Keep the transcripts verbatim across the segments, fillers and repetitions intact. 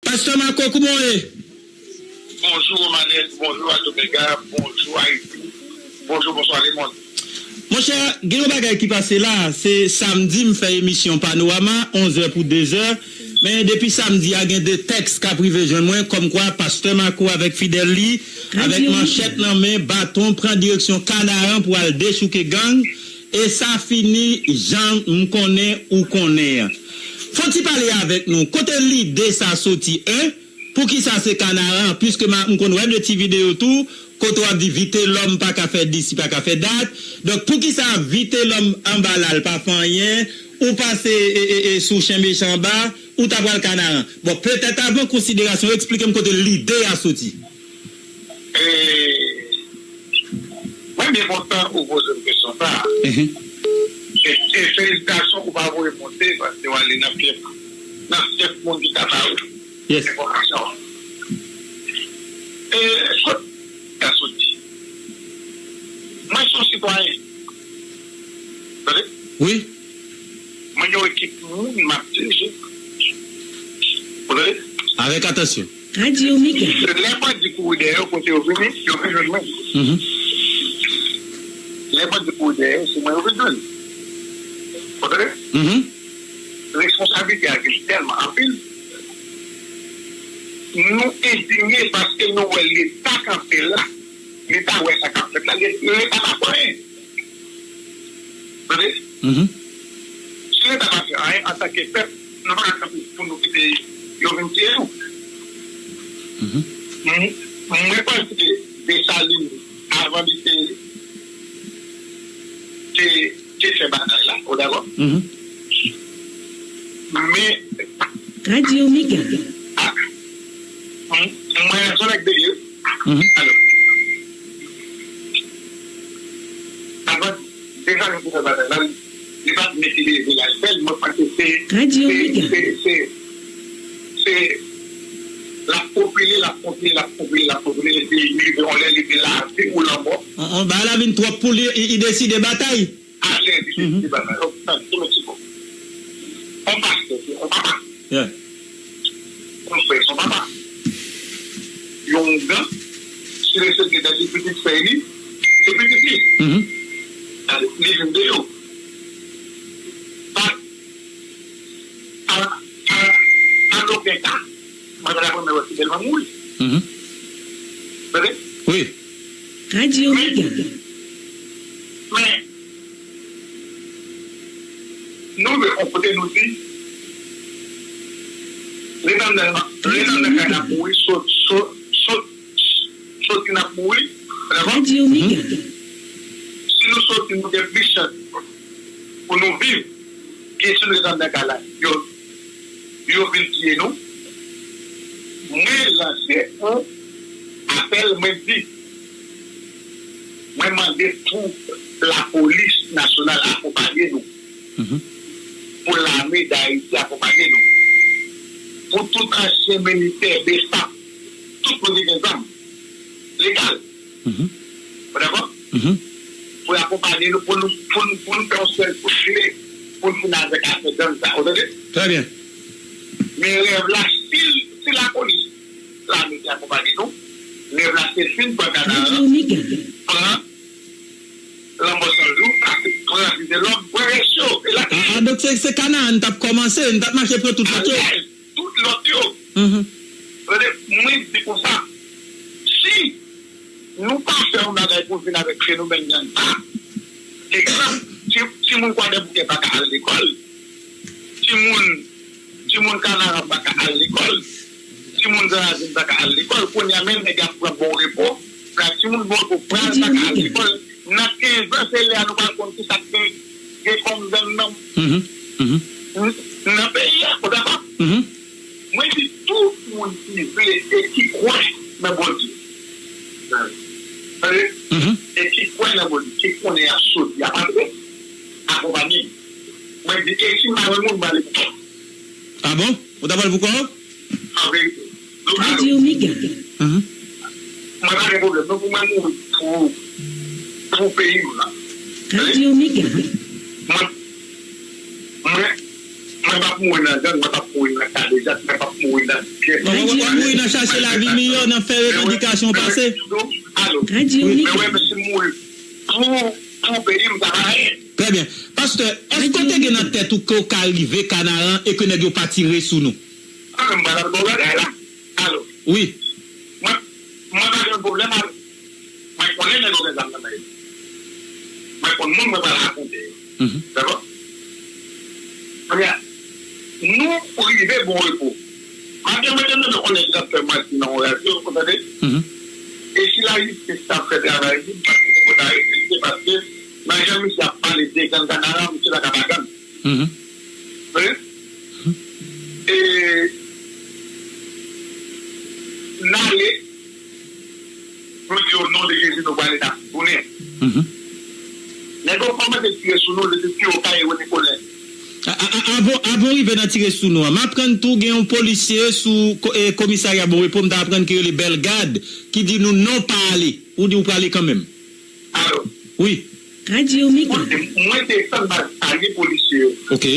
Pastè Marco, kouman w ye? Bonjou Romanes, bonjou Ado Mega, bonjou Ayiti, bonjou, bonswa lemonn. Monchè, gen yon bagay ki pase la, se samdi m fè emisyon Panorama, onz è pou de zè, men depi samdi a gen de tèks k ap rive jwenn mwen, kòmkwa Pastè Marco avèk fidèl li, avèk manchèt nan men, baton, pran direksyon Kanaran pou al dechouke gang, e sa fini jan m konnen ou konnen an. Fon ti pale avèk nou, kote lide sa soti, en? Poukisa se Kanaran? Piske m konn wè de ti videyo tou, kote w ap di Vitelòm pa ka fè disi, pa ka fè dat. Donk, poukisa Vitelòm anba la, l pa fè anyen, ou pase e, e, e, sou chen mechan anba, ou ta pral Kanaran? Bon, petèt avan konsiderasyon, eksplike m kote lide a soti. E, mwen byen kontan ou poze m kesyon sa a. Mhm. E, e felisitasyon ou pa voye monte, paske w ale nan fyèf, nan fyèf moun ki ta ba ou Yes. Enfòmasyon. E kot sa soti? Mwen se yon sitwayen. Tande? Wi. Mwen gen yon ekip moun m ap dirije. Ou tande? Avèk atansyon. Radio Mega. Se lè bandi kouri dèyè yo, kote yo vini, yo vin jwenn mwen. Mhm. Lè bandi kouri dèyè yo, se mwen yo vin jwenn. Ou tande? Mhm. Responsablite a vin tèlman anpil, nou endinye paske nou wè Leta kanpe la, Leta wè sa k ap fèt la, Leta pa fè anyen. Tande? Mhm. Si Leta pa fè anyen, antanke pèp, nou pa ka kanpe pou nou kite yo vin tiye nou. Mhm. Mwen, mwen panse Desalin, avan li te, te, te fè batay la, ou dakò? Mhm. Men, Radio Mega. Ah, m-, mwen, se nèg de ye. Mhm. Alò, avan, Desalin te fè batay la, li, li pa t mete leve laj fè l, mwen panse se, Radio se, Mega. Se, se, se, l ap popile, l ap popile, l ap popile, l ap popile, epi li rive yon lè, li te lave ou lanmò. On, on, bagay la vin twòp pou li, li, li deside batay. Alè, li deside batay. Ok, sa, se yon ti bon. On pastè, se on papa. Yeah. On frè, se on papa. Yon ougan, si le sèl ki dèyè pitit frè li, se pitit li. Mhm. Li vin de yo. Pa, pa, pa, pa nan okenn ka, mwen pa ta renmen wè Fidèl Mami mouri. Mhm. Tande? Wi. Radio Mega. Men, nou rive yon kote nou di, letan nan, letan nan kay n ap mouri, sot, sot, sot, soti n ap mouri, dakò? Radio Mega. Si nou soti, nou gen plis chans pou nou viv, ke si nou ret anndan kay la, yo, yo vin tiye nou. Mwen lanse yon apèl, mwen di, mwen mande pou lapolis nasyonal akonpaye nou. Mhm. Pou lame Dayiti akonpaye nou. Pou tout ansyen militè, befap, tout moun ki gen zam legal. Mhm. Ou dakò? Mhm. Pou l akonpaye nou, pou nou, pou nou, pou nou fè yon sèl kout file, pou nou fin avèk afè gang sa, ou tande? Trè byen. Men rèv la, si, si lapolis, lame te akonpaye nou, rèv la se fin pran Kanaran, pran Lanmò San Jou, pase pran Vitelòm, pran rès yo, e la. Ah, ah, donk se, se Kanaran n t ap kòmanse, n t ap mache pran tout lòt yo. Alèz, tout lòt yo. Mhm. Tande, mwen di konsa, si nou pa fè yon bagay pou vin avèk fenomèn gang sa. Egzanp, ti, timoun Kwadèboukè pa ka al lekòl. Timoun, timoun Kanaran pa ka al lekòl. Timoun Zanavin pa ka al lekòl. Kounye a menm nèg ap pran bon repo. Pran timoun bon repo, pral pa ka al lekòl. Nan kenz an, se lè a nou pral konn kisa k gen, gen kòm gang nan, mhm, mhm, nan peyi a. Ou dakò? Mhm. Mwen di tout moun ki vle e ki kwè nan Bondye. Tande? Mhm. E ki kwè nan Bondye, ki konnen y ap soti, y ap antre, akonpanye m. Mwen di, e si m pa jwenn moun, m ale pou kò m. Ah bon? Ou ta pral pou kò w? An verite. Donk, alò, Radio Mega. Mhm. Mwen pa gen pwoblèm non pou mwen mouri pou, pou peyi m nan. Radio Mega. Mwen, mwen, mwen pa mouri nan gang, mwen p ap mouri nan kadejak, mwen p ap mouri nan pyès. Mwen p ap mouri nan chache lavi miyò, nan fè revandikasyon pase. Alo. Radyo Mika. Men wè, men si m mouri pou, pou peyi m, sa pa anyen. Trè byen. Pastè, èske w te gen nan tèt ou ke w ka rive Kanaran e ke nèg yo pa tire sou nou? Mwen menm, mwen al bò bagay la. Alo. Wi. Mwen, mwen pa gen pwoblèm al Mwen konnen nèg yo gen zam nan men yo. Mwen konn moun mwen pral afwonte yo. Dakò? Kounye a, nou rive Bon Repo. Maten mwen te tande yon nèg k ap fè manti nan yon radyo, ou tande? E si lajistis t ap fè travay li, m pa t konprann sa yo te di, paske nan jan misye ap pale de gang Kanaran, misye pa ka pa gang. Wi. E n ale, nou di, o non de Jezi, nou prale, n ap tounen. Nèg yo kòmanse tire sou nou, se tire yo kaye Rene Kolen. A- a- a- Avan, avan w rive nan tire sou nou an, m aprann tou gen yon polisye sou ko- e, komisarya Bon Repo, m ta aprann ki rele Bèlgad, ki di nou non pa ale. Ou di w prale kanmenm. Alo. Wi. Radyo Mika. Koute, mwen desann baz salye polisye yo. Ok.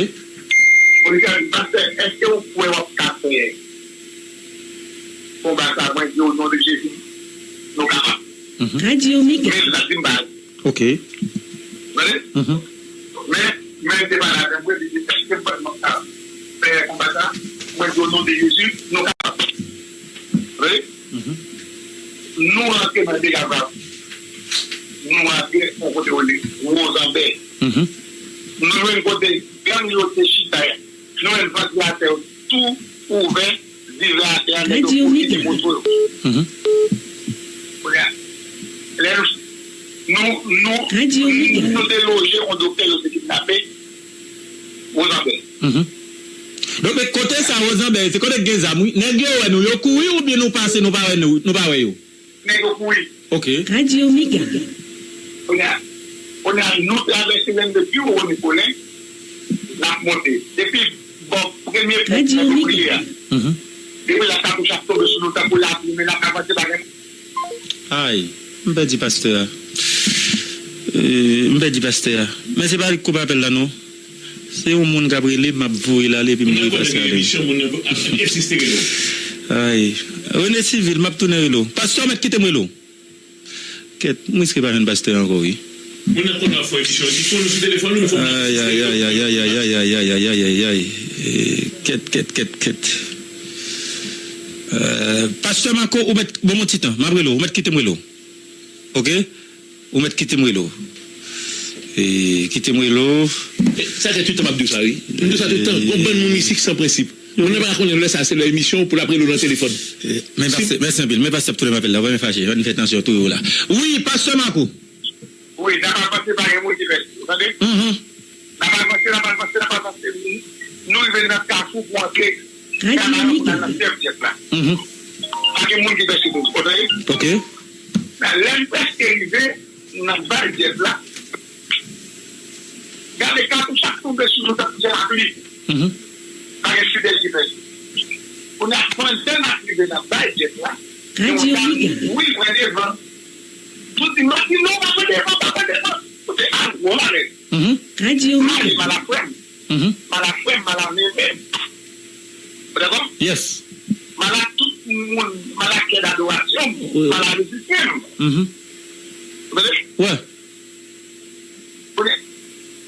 Polisye a di, pastè, èske ou kwè w ap ka fè konba sa? Mwen di, o non de Jezi, nou kapab. Radyo Mika. Men l la di m baz. Ok. Tande? Men, men l te pale avè mwen, li di, èske m pa ka fè konba sa? Mwen di, o non de Jezi, nou kapab. Tande? Nou rantre nan Delavan. Nou rantre yon kote yo rele Wozanbè. Nou jwenn kote gang yo te chita a. Nou jwenn vantilatè yo tou ouvè, diven atè a, nèg yo poze ti moto yo. Kounye a, lè nou, nou, nou, nou te loje yon doktè yo te kidnape Wozanbè. Donk, men kote sa Wozanbè, se kote k gen zam, wi. Nèg yo wè nou, yo kouri oubyen nou pase, nou pa wè nou, nou pa wè yo? Nèg yo kouri. Ok. Radyo Mika. Kounye a, kounye a, nou travèse menm depi Rene Kolen, n ap monte. Depi bò premye pon Radyo Mika. Depi la, katouch ap tonbe sou nou tankou lapli, men n ap avanse, pa gen. Ay, m pèdi pastè a. E, m pèdi pastè a. Men se pa li k koupe apèl la, non. Se yon moun k ap rele m, m ap voye l ale, epi m voye pastè a ale. Moun nan konnen gen emisyon, moun nan ap ensiste rele w. Ay. Rene Civil, m ap tounen rele w. Pastè, w mèt kite m rele w. Kèt, m riske pa jwenn pastè a ankò, wi. Moun nan konnen ap fè emisyon, li konnen sou telefòn, ou fò. Ay, ay, ay, ay, ay, ay, ay, ay, ay, ay, ay, ay, ay. E, kèt, kèt, kèt, kèt. E, pastè Marco, ou mèt, ban m yon ti tan, m ap rele w, ou mèt kite m rele w. Ok? Ou mèt kite m rele w. E, kite m rele w. Sa fè tout tan m ap di w sa, wi. M di w sa tout tan. Gon bann moun isi ki san prensip. Moun nan pa konnen lè sa se lè emisyon pou l ap rele w nan telefòn. E, men pastè, mèsi anpil. Men pastè ap tounen m apèl la. Ou pa men fache. Ann fè tansyon touye w la. Wi, pastè Marco. Wi, n ap avanse, pa gen moun ki pèdi. Ou tande? N ap avanse, n ap avanse, n ap avanse. Nou rive nan kafou pou antre Kanaran pou n al nan Sèvyèt la. Pa gen moun ki pèdi nou. Ou tande? Ok. Men lè n prèske rive nan Sèvyèt la, gade katouch ap tonbe sou nou tankou se lapli. Pa gen fidèl ki pèdi. Kounye a, pandan n ap rive nan Sèvyèt la, gen yon dam di, wi, pran devan. Nou di, nou di, non, pa pran devan, pa pran devan. Kote a gwo malè. Mal, mal a frè m. Mal a frè m, mal a neve m. Ou dakò? Yes. Mal a tout moun, mal a kè dadorasyon m, mal a mizisyen m. Ou tande? Wè. Ou tande?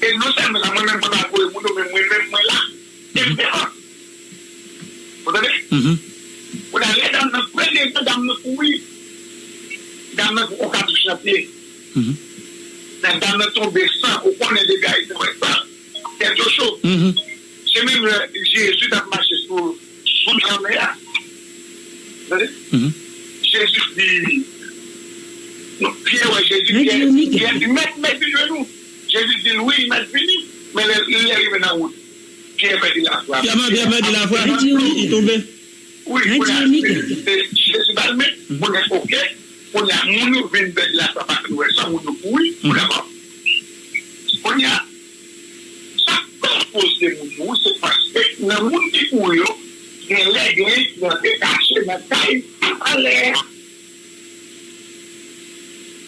E non sèlman sa, mwen menm mwen pa voye moun yo, men mwen menm mwen la. E m devan. Ou tande? Ou tande lè dam nan premye jan dam nan kouri. Dam nan pran katouch nan pye. Lè dam nan tonbe san, ou konnen depi Ayiti wè san, tèt yo cho. Se menm lè Jezi t ap mache sou, sou lanmè a. Tande? Jezi di, non, Pyè wè Jezi, Pyè, Pyè di, mèt, mèt, vin jwenn ou. Jezi di l, wi, mèt, vini. Men lè, lè rive nan wout, Pyè pèdi lafwa. Pyè pèdi lafwa, li tonbe. Wi, kounye a, se, se, Jezi ba l men, kounye a, oke, kounye a, moun yo vin pèdi lafwa paske yo wè sa, moun yo kouri, ou dakò? Kounye a, sa k fè koze moun yo, se paske nan moun ki kouri yo, gen lè gen ki antre kache nan kay anlè a.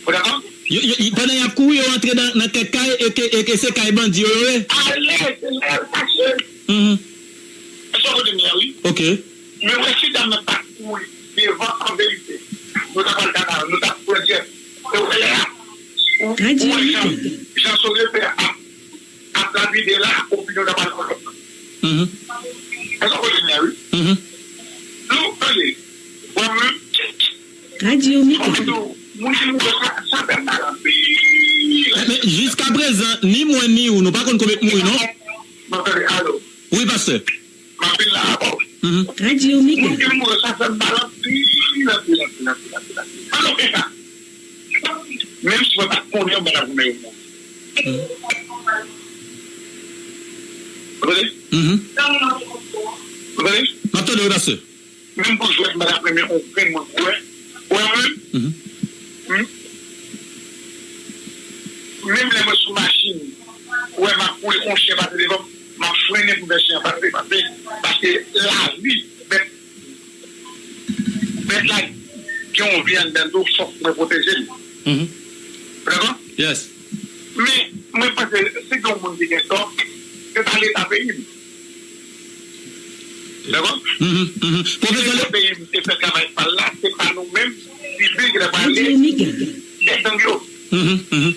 Ou dakò? Yo, yo, yo, pandan y ap kouri, yo antre nan, nan kèk kay e ke, e ke se kay bandi yo, yo ye. Ale, se lè yo kache. Ok. Men wè si dam nan pa t kouri devan an verite, nou ta pral kanaran, nou ta pran djèt. E wè lè a, ou, ou wè jan, jan Solefe ap, ap lapide la, opinyon ta pral yon lòt. Mhm. Èske w konprann la, wi? Mhm. Nou, tande, mwen menm, Radio Mika. Mwen di w, moun ki mouri sa, sa fè m mal anpil. Men, men, jiskaprezan, ni mwen ni ou, nou pa konn konbyen k mouri, non? Non, tande, alo. Wi, pastè. M ap vin la, apò. Mhm. Radio Mika. Moun ki mouri sa fè m mal anpil, anpil, anpil, anpil, anpil, anpil. Alò, men sa. Menm si mwen pa t konnen, mwen pa t konnen yo mouri. Mhm. Ou tande? Mhm. Ou tande? M ap tande w, pastè. Menm pou jwèt, m pa t ap renmen on grenn moun pou wè. Ou wè mwen menm? Mhm. Hmm? Menm lè mwen sou machin, ou wè m ap kouri, on chen pase devan m, m ap frennen pou fè chen an pase, pase, paske lavi bèt, bèt la gen yon vi anndan l tou, fòk mwen pwoteje l. Mhm. Ou dakò? Yes. Men, mwen panse, si gen yon moun ki gen tò, se pa Leta peyi m. Dakò? Mhm, mhm. Pwofesè, se Leta peyi m te fè travay pa l la, se pa nou menm, sivil ki ta pral ale, tèt gang yo. Mhm, mhm.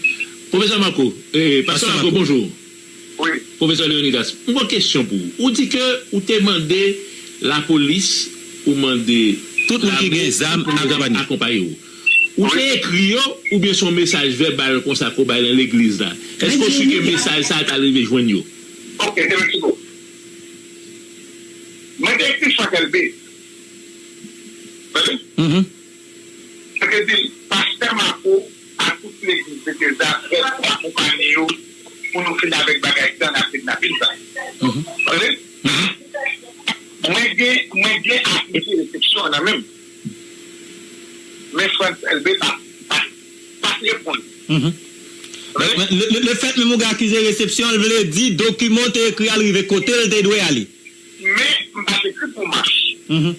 Pwofesè Marco, eh, pastè Marco, bonjou. Wi. Pwofesè Leonidas, m gon kesyon pou ou. Ou di ke ou te mande lapolis, ou mande tout moun ki gen zam akonpaye w. Ou te ekri yo, oubyen se yon mesaj vèbal konsa ke w bay nan legliz la? Èske w si ke mesaj sa a t al rive jwenn yo? Ok, se mèsi bokou. Mwen te ekri Frank Elbé. Tande? Mhm. Mwen te di l, pastè Marco, a tout legliz, se te zafè pou akonpanye yo, pou nou fini avèk bagay gang ak kidnapin sa. Mhm. Tande? Mhm. Mwen gen, mwen gen afich resepsyon an nan men m. Men Frantz Elbé pa, pa, pa t reponn. Mhm. Men, men, le, le, le fèt menm ou gen akize resepsyon, l vle di dokiman w te ekri a, l rive kote l te dwe ale. Men, m pa t ekri pou mach. Mhm.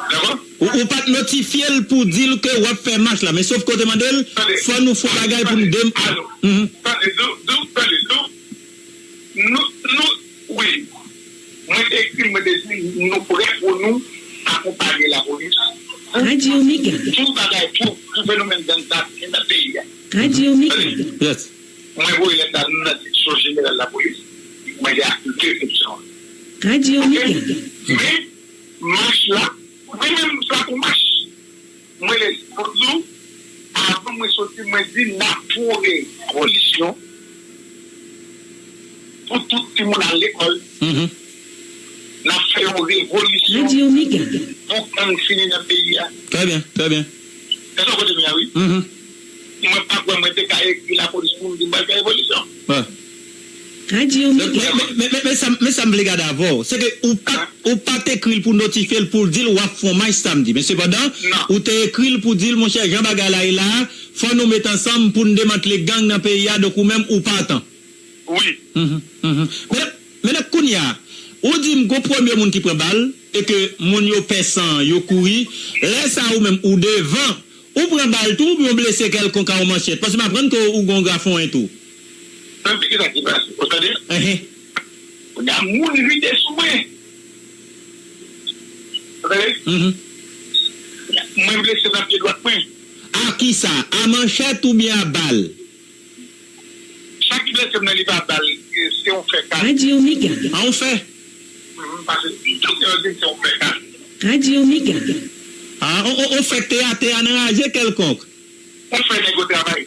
Dakò? Ou, ou pa t notifye l pou di l ke w ap fè mach la. Men sof ke w te mande l, fò nou fè yon bagay pou nou dem-, alo. Mhm. Tande, di w, di w, tande, di w. Nou, nou, wi. Mwen te ekri l, mwen te di, nou prè pou nou akonpaye lapolis. Radio Mega. Pou tout bagay, pou, pou fenomèn gang sa ki nan peyi a. Radio Mega. Yes. Mwen voye lèt la nan direksyon jeneral lapolis. Mwen te akize resepsyon an. Radio Mega. Men, mach la, mwen menm, sa pou mach. Mwen rele pou di w, avan mwen soti, mwen di n ap fè yon revolisyon pou tout timoun al lekòl. Mhm. N ap fè yon revolisyon pou gang fini nan peyi a. Trè byen, trè byen. Èske w kote m ye a, wi? Mhm. Mwen pa kwè mwen te ka ekri lapolis pou m di m pral fè revolisyon. Wi. Men, men, men, men, men sa, men sa m vle gade avè w, se ke ou pa t, ou pa t ekri l pou notifye l, pou l di l w ap fè yon mach samdi. Men sepandan, ou te ekri l pou di l, monchè, jan bagay la ye la, fò nou met ansanm pou n demantle gang nan peyi a, donk ou menm ou patan. Wi. Mhm, mhm. Men, men kounye a, ou di m gon premye moun ki pran bal, e ke moun yo pè san, yo kouri, lè sa a ou menm ou devan, ou pran bal tou, oubyen w blese kèlkonk a yon manchèt? Paske m aprann ke ou gon grafon en tou. Tande kisa ki pase. Ou tande? Enhen. Kounye a, moun vide sou mwen. Ou tande? Mhm. Mwen blese nan pye dwat mwen. A kisa? A manchèt oubyen a bal? Sa ki blese m nan, li pa bal, se yon fè ka. Radio Mega. A yon fè? Mhm, paske doktè yo di se yon fè ka. Radio Mega. A, on, on, on fè k te atè a nan raje kèlkonk. On fè nèg yo travay.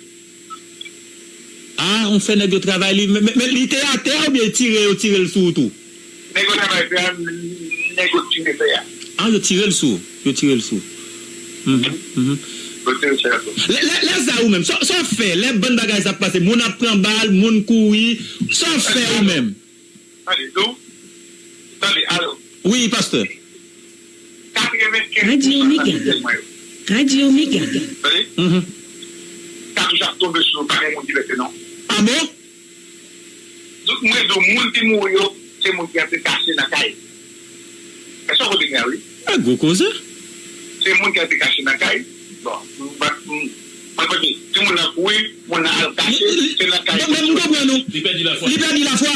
A, on fè nèg yo travay li. Men, men, men li te atè a oubyen tire, yo tire l sou ou tou? Nèg yo travay fè a, nèg yo tire fè a. A, yo tire l sou ou. Yo tire l sou ou. Mhm, mhm. Yo tire fè a tou. Lè, lè, lè sa ou menm, sa, sa w fè, lè bann bagay sa ap pase, moun ap pran bal, moun kouri, sa w fè ou menm? Tande, di w. Tande, alo. Wi, pastè. Katrevenkenz pousan nan fidèl mwen yo. Radio Mega. Tande? Mhm. Katouch ap tonbe sou nou, pa gen moun ki blese non. A bon? Donk, mwen di w, moun ki mouri yo, se moun ki antre kache nan kay. Èske w kote m ye a, wi? A, gwo koze. Se moun ki antre kache nan kay. Bon, mwen, mwen, mwen panse, timoun nan kouri, moun nan al kache, se nan kay. Men, men m konprann ou. Li pèdi lafwa. Li pèdi lafwa.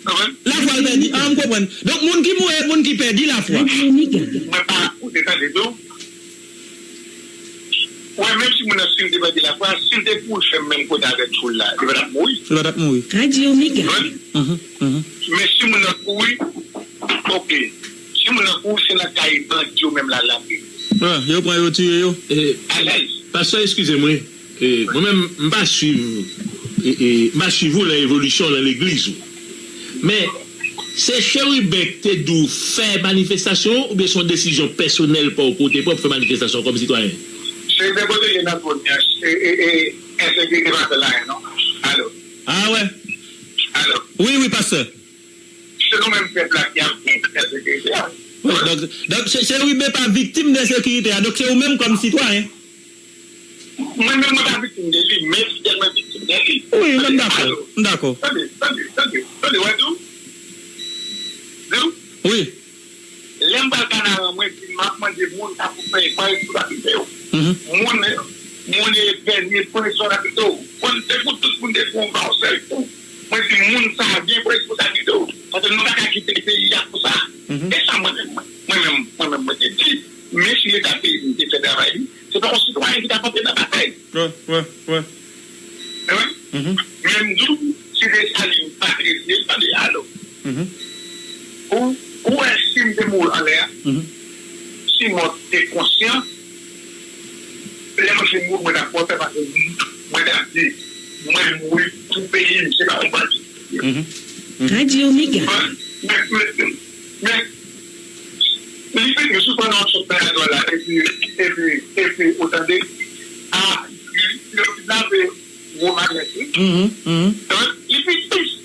Konprann? Lafwa l pèdi. A, m konprann. Konprann? Donk, moun ki mouri, moun ki pèdi lafwa. Mwen pa koute, tande tou. Mwen, menm si moun nan, si l te pèdi lafwa, si l te kouri fè menm kote avèk foul la, li pa t ap mouri. Li pa t ap mouri. Konprann? Mhm, mhm. Men si moun nan kouri, oke. Si moun nan kouri, se nan kay bandi yo menm la l ap ye. Ah, yo pran yo tiye yo. Eh, alèz. Pastè, eskize mwen. Eh, mwen menm, m pa swiv, eh, eh, m pa swiv ou nan evolisyon nan legliz ou. Men, se Cheriben ki te di w fè manifestasyon oubyen se yon desizyon pèsonèl pa w ke w te pran pou fè manifestasyon kòm sitwayen? Cheriben pote li nan twòn li an, e, e, e, ensekirite pa fè l anyen non. Alo. Ah wè. Alo. Wi, wi, pastè. Se nou menm pèp la ki ap gen ensekirite a. Wi, donk, donk, Che-, Cheriben pa viktim de ensekirite a, donk se ou menm kòm sitwayen. Mwen menm, mwen pa viktim de li, men fidèl mwen viktim de li. Wi, mwen dakò. Alo. M dakò. Tande, tande, tande, tande, wè di w. Di w. Wi. Lè m pral Kanaran, mwen di m ap mande moun sa pou fè, pran responsablite yo. Mhm. Moun, moun e pèdi, pran responsablite yo. Konn se pou tout moun te fè yon pa yon sèl kou. Mwen di moun sa a byen pran responsablite yo. Paske nou pa ka kite peyi a konsa. Mhm. E sa mwen menm, mwen, mwen menm, mwen menm, mwen te di. Men si leta peyi m te fè travay li, se pa yon sitwayen ki t ap antre nan batay. Wi, wi, wi. Wi. Mhm. Men m di w, si Desalin pa t rete, tande, alo. Mhm. Ou, ou wè si m te mouri anlè a, mhm, si mò te konsyan, lè mwen fin mouri, mwen t ap pran pè paske mwen t ap di, mwen mouri pou peyi m, se pa pou pati. Mhm. Mhm. Radyo Mega. Men, men, men, men, li vin sou pandan sou pè a la, epi, epi, epi, ou tande, a, li, li lave gwo manèt, wi. Mhm, mhm. Li vin plis.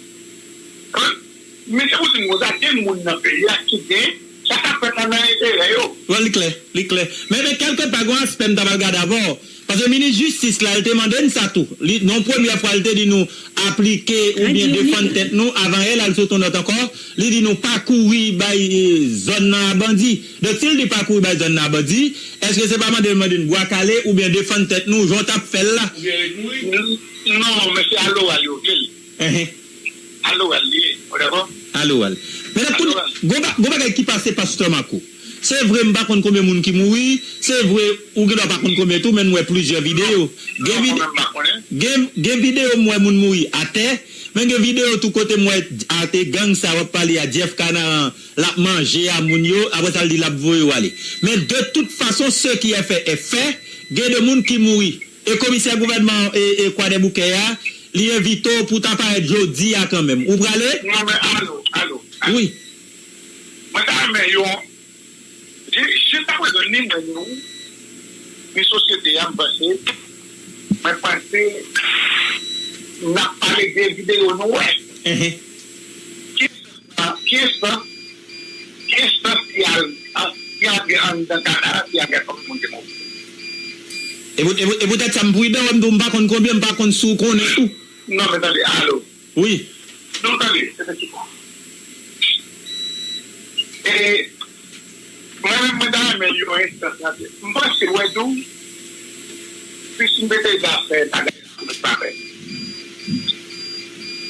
Men se pou di m konsa, gen moun nan peyi a ki gen sa k ap fèt la nan enterè yo. Bon, li klè, li klè. Men, men kèlke pa gen yon aspè m ta pral gade avè w. Paske minis jistis la, li te mande n sa tou. Li, nan premyè fwa, li te di nou aplike oubyen defann tèt nou. Avan yè, l al sot yon nòt ankò. Li di nou pa kouri bay, eh, zòn nan a bandi. Donk, si l di pa kouri bay zòn nan a bandi, èske se pa mande l mande n bwa kale oubyen defann tèt nou, jan w t ap fè l la? Oubyen ret mouri? N-, non, men se aloral yo vle l. Enhen. Aloral li ye, ou dakò? Aloral. Men kounye a, gon ba-, gon bagay ki pase, pastè Marco. Se vre, m pa konn konbyen moun ki mouri. Se vre, ou gendwa pa konn konbyen tou, men n wè plizyè videyo. Gen vide-, gen, gen videyo m wè moun mouri atè. Men gen videyo tou kote m wè atè gang sa w ap pale a, Jeff Kanaran, l ap manje a moun yo. Apre sa, l di l ap voye yo ale. Men de tout fason, ce qui est fait est fait. Gen de moun ki mouri. E komisè gouvènman, e, e Kwadèboukè a, li envite w pou w ta parèt jodi a kanmenm. Ou prale? Non, men alo, alo, alo. Wi. Mwen ta renmen yon, ji-, jiskaprezan, ni mwen, ni ou, ni sosyete a, m panse, mwen panse, n ap pale de videyo nou wè. Enhen. Ki, ki enstans, ki enstans ki al, ki al gen anndan Kanada, ki al gen kòm moun ki mouri? E pou, e pou, e poutèt sa, m pridan, wè m di w, m pa konn konbyen, m pa konn si w konnen tou. Non, men tande, alo. Wi. Non, tande, efektivman. E, mwen menm, mwen ta renmen yon enstans la, m panse, wè, tou, plis m mete zafè bagay la, m pa fè.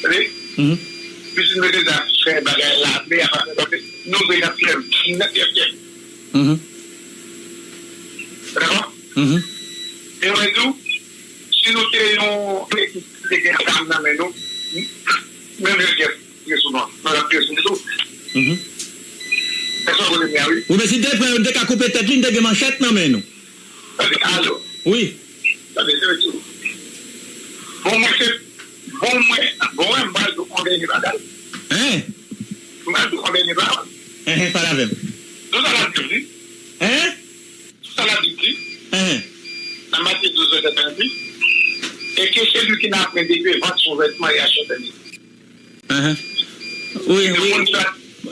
Tande? Mhm. Plis m mete zafè bagay la, men a pa fè, paske nou vle n ap fè nèt, nèt, nèt. Mhm. Dakò? Mhm. E mwen di w, si nou te yon ekip ki te gen zam nan men nou, menm jan Jeff tire sou nou an, nou t ap tire sou li tou. Mhm. Èske w konprann mwen, wi? Wi, men si n te pran yo, n te ka koupe tèt li, n te gen manchèt nan men nou. Tande, alo. Wi. Tande, se vre tou. Bon, mwen se, bon, mwen, bon, mwen, m pral di w yon dènye bagay. Hein? M pral di w yon dènye bagay. Hein, hein, pale avè m. Tout sa l ap di, wi. Hein? Tout sa l ap di, wi. Hein, hein. Nan Matye douz, vèsè tranntuit. Et que celui qui n'a point d'épée vende son vêtement et achète un autre. Ahan. Wi, wi. Li di moun ki ta,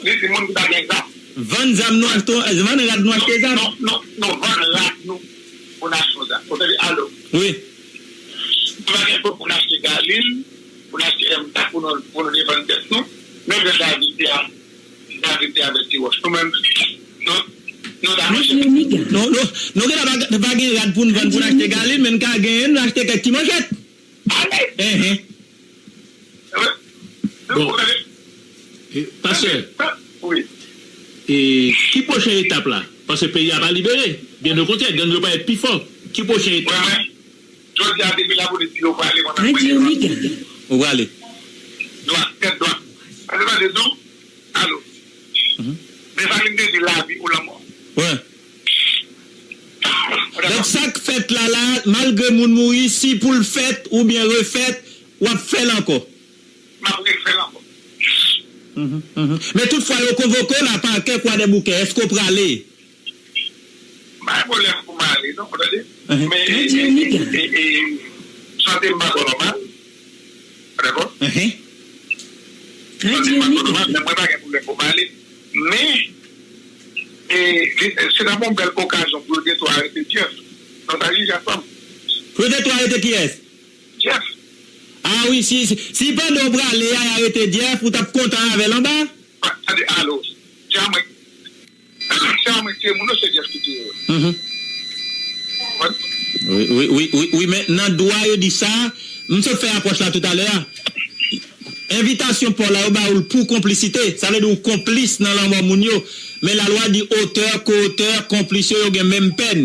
li di moun ki ta gen zam. Vann zam nou achte, vann rad nou achte zam. Non, non, non, vann rad nou pou n achte zam. Ou tande, alo? Wi. Nou pa gen kòb pou n achte galil, pou n achte M K, pou nou, pou nou defann tèt nou. Menm jan David te a, David te avèti wòch. Nou menm, nou, nou ta manje. Non, non, nou gen pa, pa gen rad pou n vann, pou n achte galil, men n ka genyen, n achte kèk ti manchèt. Ale! Enhen. Bon. E, pastè. E ki pwochen etap la? Paske peyi a pa libere. Byen okontrè, gang yo pral pi fò. Ki pwochen etap? Mwen, mwen, jodi a, depi lapolis di yo prale, mwen menm, mwen devan. Ou prale. Dwat, tèt dwat. Paske tande, non? Alo. Desalin te di lavi ou lanmò. Wi. Donk, sa k fèt la, la, malgre moun mouri, si pou l fèt oubyen refèt, w ap fè l ankò. M ap refè l ankò. Men toutfwa yo konvoke w la, pakè Kwadèboukè, èske w prale? M pa gen pwoblèm pou m ale, non, w tande? Men, e, e, e, e, sante m pa twò nòmal. Dakò? Sante m pa twò nòmal, men mwen pa gen pwoblèm pou m ale. Men, e, li, se ta yon bèl okazyon pou yo gen dwa arete Jeff. Non, sa jije ansanm. Pou yo gen dwa arete kiyès? Jeff. Ah wi, si, si, si pandan w prale a, y arete Jeff, ou t ap kontan avè l anba? Tande, alo, se a mwen, se a mwen ki tire moun yo, se Jeff ki tire yo. Wi, wi, wi, wi, wi, men nan dwa yo di sa, m sot fè apwòch la toutalè a. Envitasyon pa w la, yo ba ou l pou konplisite. Sa vle di ou konplis nan lanmò moun yo. Men lalwa di otè, ko-otè, konplis yo, yo gen menm pèn.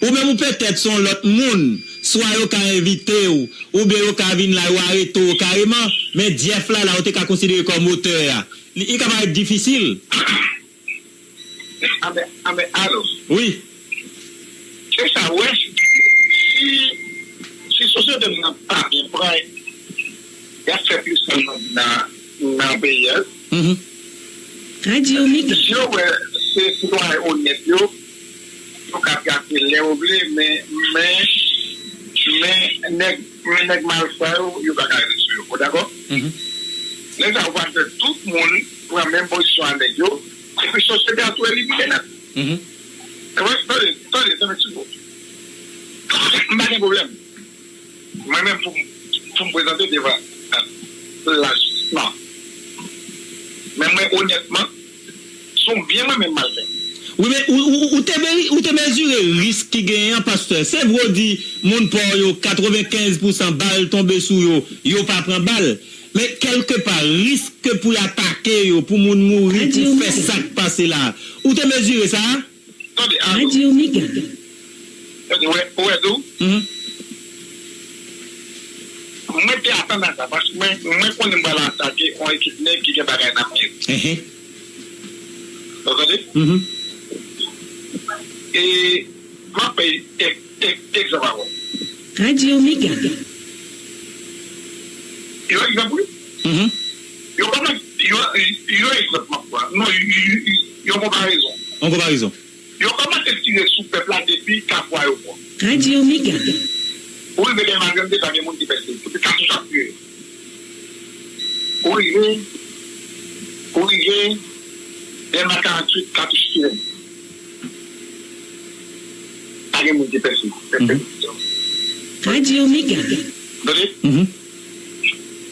Ou menm ou petèt se yon lòt moun, swa yo ka envite w, oubyen yo ka vin la, yo arete w kareman, men Jeff la, la, ou te ka konsidere kòm otè a. Li, li ka parèt difisil. Anben, anben, alo. Wi. Se sa, w wè, si, si, si sosyete m nan pa byen pran, y ap fè plis moun nan, nan peyi a. Si yo wè se sitwayen onèt yo, yo ka gate lè yo vle, men, men, men nèg, men nèg malfra yo, yo pa ka rive sou yo. Ou dakò? Lè sa yo pral fè tout moun pran menm pozisyon a nèg yo, epi sosyete a tou elimine nèt. Tande, tande, tande, tande, ti bo. M pa gen pwoblèm. Mwen menm pou m, pou m prezante devan lajistis, non. Men mwen onètman, se yon byen mwen menm m al fè. Wi, men ou, ou, ou, ou te, me- ou te mezire risk ki genyen an, pastè. Se vre w di moun pa w yo, katrevenkenz pousan bal tonbe sou yo, yo pa pran bal. Men kèlkepa, risk pou y atake yo, pou moun mouri, pou fè sa k pase la. Ou te mezire sa? Tande, alo. Tande, ou wè, ou wè tou? Mwen te atann a sa, paske mwen, mwen konnen m pral atake yon ekip nèg ki gen bagay nan men yo. Ou tande? E, m ap bay ek, ek, egzanp avè w. Yon egzanp, wi. Yon kòman, yon, yon egzanp m ap pran. Non, yon, yon, yon konparezon. Yon konparezon. Yo kòmanse tire sou pèp la depi Kafou Ayewopò. Ou rive Dèlma trannde, pa gen moun ki pèse. Depi Kafou sa tire. Ou rive, ou rive Dèlma karanntuit, katouch tire. Pa gen moun ki pèse. Tande?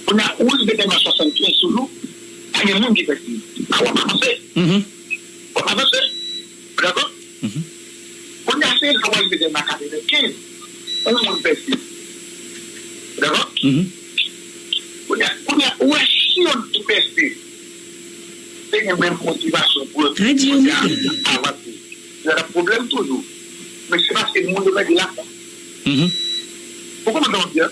Kounye a, ou rive Dèlma swasannkenz sou nou, pa gen moun ki pèse. A, w ap avanse. W ap avanse. Ou dakò? Kounye a, se lè w al mete nan katrevenkenz, yon moun pèse. Ou dakò? Kounye a, kounye a, ou wè si yon moun pèse, te gen menm motivasyon pou yo avanse. Yo ap pwoblèm toujou. Men se paske moun yo pèdi lafwa. Ou konprann sa m ap di a?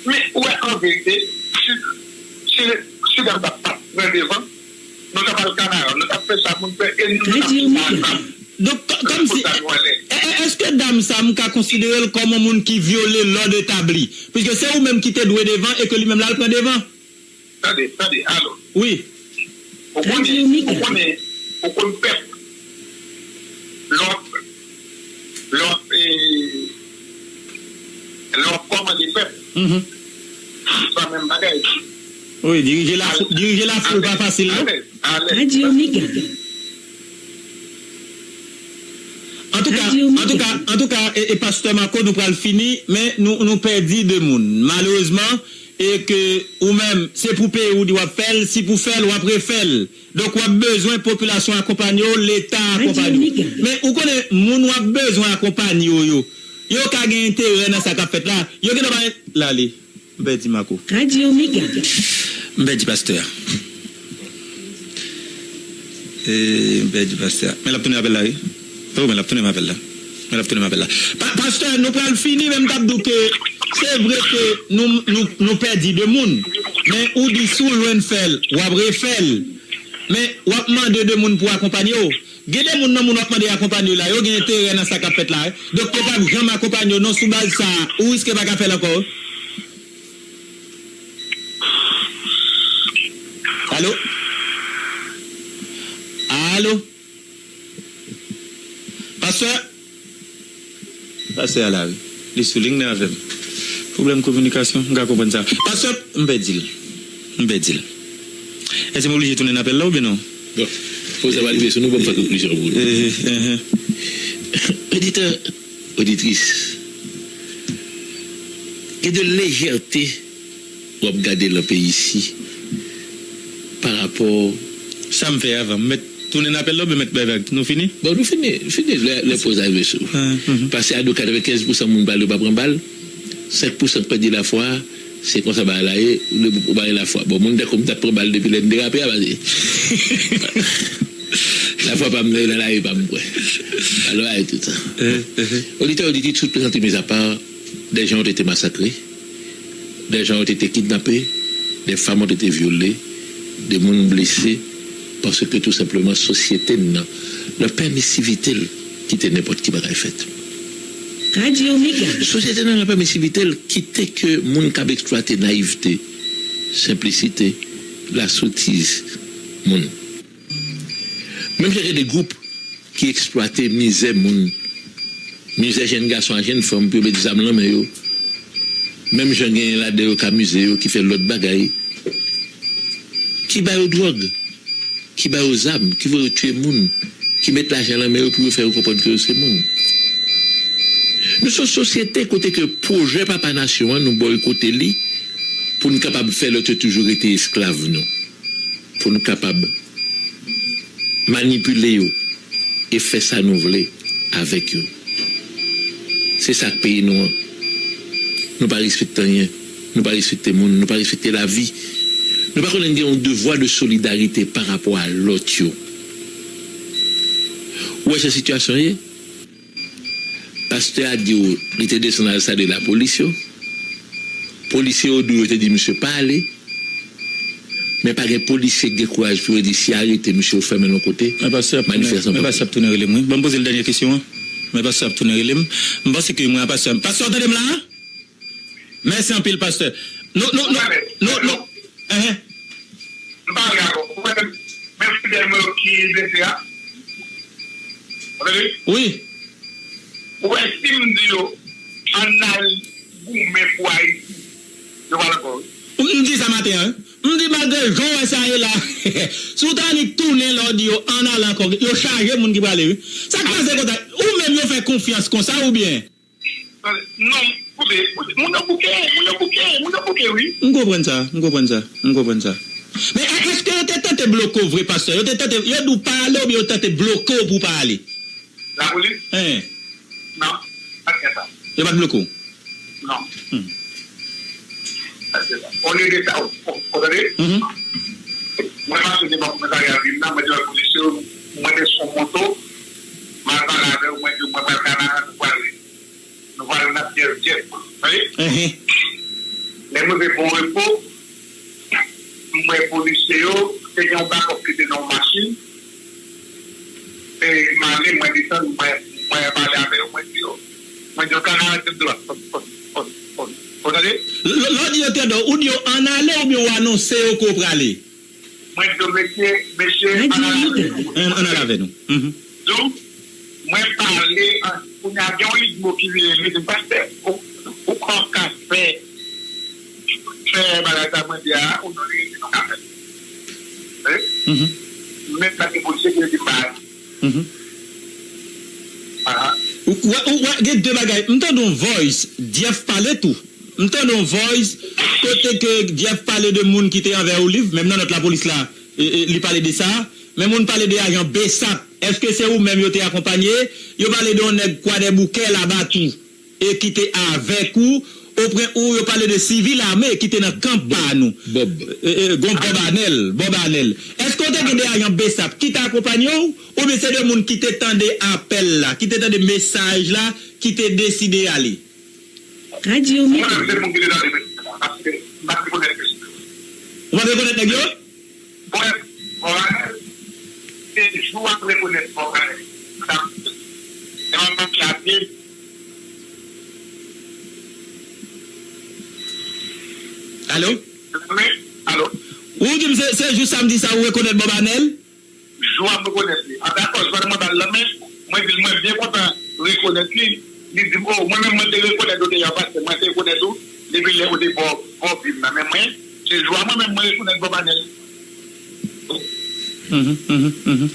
Men ou wè, an verite, si, si, si dam sa pa t pran devan, nou ta pral Kanaran, nou t ap fè sa moun fè, e nou, nou t ap fè sa. Donk, kò- kòmsi, e- e- èske dam sa, m ka konsidere l kòm yon moun ki vyole lòd etabli? Piske se ou menm ki te dwe devan e ke li menm la, l pran devan? Tande, tande, alo. Wi. Ou konnen, ou konnen, ou konn pèp. Lè w ap, lè w ap, e, lè w ap kòmande pèp, se pa menm bagay. Wi, dirije la, dirije lafoul pa fasil, non? Alèz, alèz. Antouka, antouka, antouka, e, e, pastè Marco, nou pral fini, men nou, nou pèdi de moun. Malerezman, e ke ou menm, se pou peyi w di w ap fè l, si pou fè l, w ap refè l. Donk, w ap bezwen popilasyon akonpanye w, Leta akonpanye w. Men, ou konnen, moun w ap bezwen akonpanye w yo, yo ka gen enterè nan sa k ap fèt la. Yo gen dwa pa, lale. M pèdi Marco. M pèdi pastè a. E, m pèdi pastè a. Men l ap tounen apèl la, wi. Oh, men l ap tounen apèl la. Men l ap tounen apèl la. Pa, pastè, nou pral fini, men m t ap di w ke se vre ke nou, nou, nou pèdi de moun. Men ou di si w jwenn fè l, w ap refè l. Men w ap mande de moun pou akonpanye w. Gen de moun nan moun w ap mande akonpanye w la, yo gen enterè nan sa k ap fèt la, wi. Donk, yo p ap janm akonpanye w, non, sou baz sa a, ou riske pa ka fè l ankò, wi. Alo? Alo? Pastè? Pastè a la, wi. Li sou liy nan avè m. Pwoblèm kominikasyon, m ka konprann sa. Pastè, m pèdi l. M pèdi l. Èske m oblije tounen apèl la oubyen non? Bon, poze sa va rive sou nou, ban m fè konklisyon pou nou. Eh, eh, eh. Oditè, oditris, gen de lejète w ap gade nan peyi isi pa rapò. Sa m fè avan, m mèt tounen apèl la oubyen mèt bay vag? Nou fini? Bon, nou fini, fini lè, lè poz la rive sou. Ah, mhm. Pase a di w katrevenkenz pousan moun pale yo pa pran bal, senk pousan k pèdi lafwa, se konsa bagay la ye, ou dwe ou pa gen lafwa. Bon, moun tankou m t ap pran bal depi lè n derape a, pase lafwa pa m nan, nan lari pa m kwè. Alò, ay tout sa. Eh, eh, eh. Oditè, oditris, tout plezantri mizapa, des gens ont été massacrés. Des gens ont été kidnappés, des femmes ont été violées, des moun blese, paske tou senpleman sosyete n nan, nan pèmisivite l, kite nenpòt ki bagay fèt. Radio Mega. Sosyete n nan, nan pèmisivite l, kite ke moun k ap eksplwate nayivte, senplisite, lasotiz moun. Menm jan gen de gwoup ki eksplwate mizè moun, mizè jèn gason ak jèn fanm pou yo met zam nan men yo, menm jan genyen ladan yo k amize yo, ki fè lòt bagay, ki ba yo dwòg, ki ba yo zam, ki voye yo tiye moun, ki met lajan nan men yo pou yo fè yo konprann ke yo se moun. Nou se yon sosyete kote ke pwojè Papa Nasyon an, nou bòykote li pou n kapab fè lòt yo toujou rete esklav nou. Pou n kapab manipile yo e fè sa nou vle avèk yo. Se sa k peyi nou an. Nou pa respekte anyen. Nou pa respekte moun. Nou pa respekte lavi. Nou pa konnen n gen yon devwa de solidarite pa rapò a lòt yo. Ou wè jan sitiyasyon ye? Pastè a di w li te desann al salye lapolis yo. Polisye yo di w yo te di misye pa ale. Men pa gen polisye ki gen kouraj pou yo di si arete misye yo fèmen l yon kote. Men pastè ap tounen, manifestan men pa pastè ap tounen rele m, wi. Ban m poze l dènye kesyon an. Men pastè ap tounen rele m. M panse ke mwen a pastè. Pastè, w tande m la? Mèsi anpil, pastè. Nou, nou, nou, nou, nou. Enhen. M pale avè w. Ou wè, men fidèl mwen yo ki blese a. Ou tande? Wi. Ou wè, si m di yo, ann al goumen pou Ayiti, yo pral ankò, wi. M di sa maten an, wi. M di malgre jan w wè sa ye la, si w ta annik tounen lè w di yo, ann al ankò, yo chaje moun ki prale, wi. Sa k pase konsa? Ou menm yo fè konfyans konsa oubyen? Non, koute, koute, moun yo bouke, moun yo bouke, moun yo bouke, wi. M konprann sa, m konprann sa, m konprann sa. Men è-, èske yo te tante bloke w vre, pastè? Yo te tante, yo di w pa ale oubyen yo tante bloke w pou w pa ale? Lapolis? Hein. Non, pa t gen sa. Yo pa t bloke w? Non. Hmm. Pa t gen sa. Olye de sa, ou, ou, ou tande? Mhm. Mwen mache devan komisarya vil la, mwen di polisye yo, mwen te sou moto, m al pale avè yo, mwen di yo, mwen pral Kanaran, nou prale. Nou pral nan Pyès Djèf, tande? Enhen. Lè m rive Bon Repo, m wè polisye yo, te gen yon bakòp ki te nan yon machin. E m ale, mwen desann, mwen, mwen pale avè yo, mwen di yo, mwen di yo, Kanaran te dwat, ou tande? Lè, lè w di yo te dwat, ou di yo ann ale oubyen w anonse yo ke w prale? Mwen di yo, mesye, mesye, ann al avè nou. Ann, ann al avè nou. Mhm. Donk, mwen pale, an, kounye a, gen yon lig mo ki vini, li di, pastè, ou, ou pa ka fè, fè bagay sa mwen di a, ou non, li di nou ka fè. Wi. Mhm. Men sa se polisye ki di m pa al. Mhm. Aha. Ou, ou, ou, ou, gen de bagay. M tande yon voice, Jeff pale tou. M tande yon voice, kote ke Jeff pale de moun ki te anvè Olive, menm nan nòt lapolis la, e, e, li pale de sa. Men moun pale de ajan BSAP. Èske se ou menm yo te akonpanye? Yo pale de yon nèg Kwadèboukè Labatou, e ki te avèk ou. Opwen ou yo pale de sivil ame ki te nan kan pa nou. Bob. E, e, gon Bob Anel, Bob Anel. Èske w te gen de ajan BSAP ki te akonpanye w, oubyen se de moun ki te tande apèl la, ki te tande mesaj la, ki te deside ale? Radyo Mega. Mwen menm, se moun ki te tande mesaj la, paske m pa t rekonèt mesaj la. Ou pa t rekonèt nèg yo? Bon, bon, se jou ap rekonèt bon bagay. Sa, se yon bagay ki ap vin. Alo? Wi, alo? Ou di m se, se jou samdi sa ou rekonèt Bob Anel? Jou ap rekonèt li. An dakò, jwenn mwen bal lan, men mwen di l mwen byen kontan rekonèt li. Li di m, o, mwen menm mwen te rekonèt ou deyò, paske mwen te rekonèt ou depi lè ou te bò, bò bib nan. Men mwen, se jou a mwen menm mwen rekonèt Bob Anel. Mhm, mhm, mhm.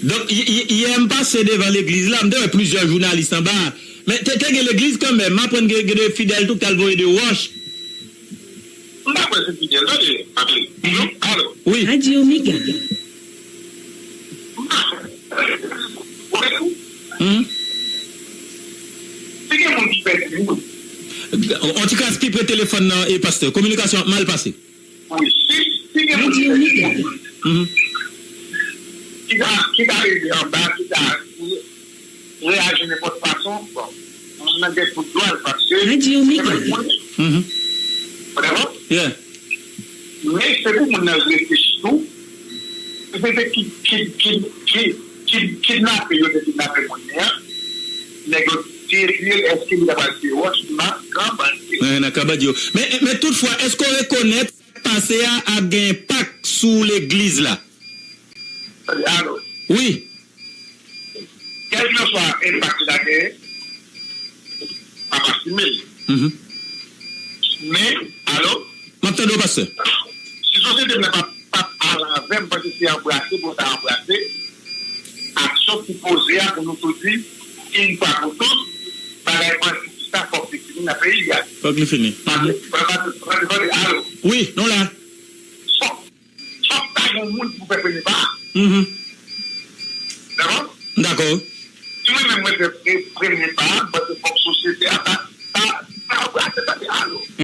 Donk, y- y- yè m pase devan legliz la, m te wè plizyè jounalis anba. Men te, te gen legliz kanmenm, m aprann gen, gen de fidèl tou k t al voye de wòch. M pa kwè se fidèl, tande, Patrick. Alo? Wi. Radyo Mega. M pa kwè. Mhm. Si gen moun ki pèdi moun. On ti kras pi pre telefòn nan, e pastè. Kominikasyon ap mal pase. Wi, si, si gen moun ki pèdi moun, ki ta, ki ta rive anba, ki ta reyaji nenpòt fason, bon, moun nan gen tout dwa l, paske se moun. Ou dakò? Men se pou moun nan reflechi tou. Se ki, ki, ki, ki, ki kidnape yo te kidnape moun nan, nèg yo detwi l, èske li ta pral tiye wòch nan kan bandi yo? Nan kan bandi yo. Men, men toutfwa, èske w rekonèt sa k pase a ap gen enpak sou legliz la? Alo? Wi. Kèlkeswa enpak li ta genyen, m ap asime l. Mhm. Men, alo? M ap tande w, pastè. Si sosyete m nan p ap, p ap al avè m, m panse se anbrase pou ta anbrase aksyon ki poze a pou nou tou di, yon fwa pou tout, bagay bandi sa fòk li fini nan peyi a. Fòk li fini. Pase, pase, pase, pase, alo? Wi, nou la. Fòk Fòk ta gen yon moun ki pou fè premye pa a. Mhm. Dakò? M dakò. Si mwen menm mwen fè pre- premye pa a, m panse fòk sosyete a ta, ta, ta anbrase sa de alo.